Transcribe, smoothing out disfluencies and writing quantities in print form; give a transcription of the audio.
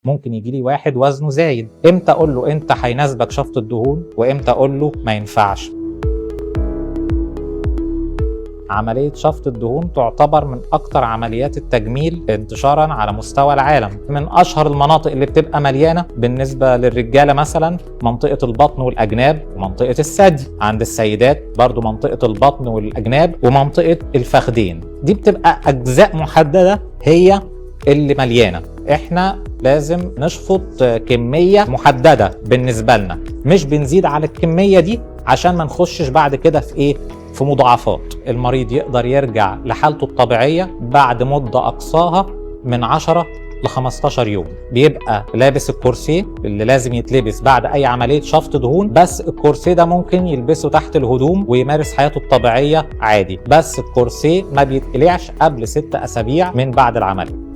ممكن يجي لي واحد وزنه زايد، امتى اقول له انت هيناسبك شفط الدهون وامتى اقول له ما ينفعش؟ عملية شفط الدهون تعتبر من أكتر عمليات التجميل انتشارا على مستوى العالم. من أشهر المناطق اللي بتبقى مليانة بالنسبة للرجالة مثلا منطقة البطن والأجناب ومنطقة الثدي، عند السيدات برضو منطقة البطن والأجناب ومنطقة الفخدين. دي بتبقى أجزاء محددة هي اللي مليانة. احنا لازم نشفط كمية محددة بالنسبة لنا، مش بنزيد على الكمية دي عشان ما نخشش بعد كده في ايه؟ في مضاعفات. المريض يقدر يرجع لحالته الطبيعية بعد مدة أقصاها من 10 ل 15 يوم. بيبقى لابس الكورسيه اللي لازم يتلبس بعد أي عملية شفط دهون، بس الكورسيه ده ممكن يلبسه تحت الهدوم ويمارس حياته الطبيعية عادي، بس الكورسيه ما بيتقلعش قبل 6 أسابيع من بعد العملية.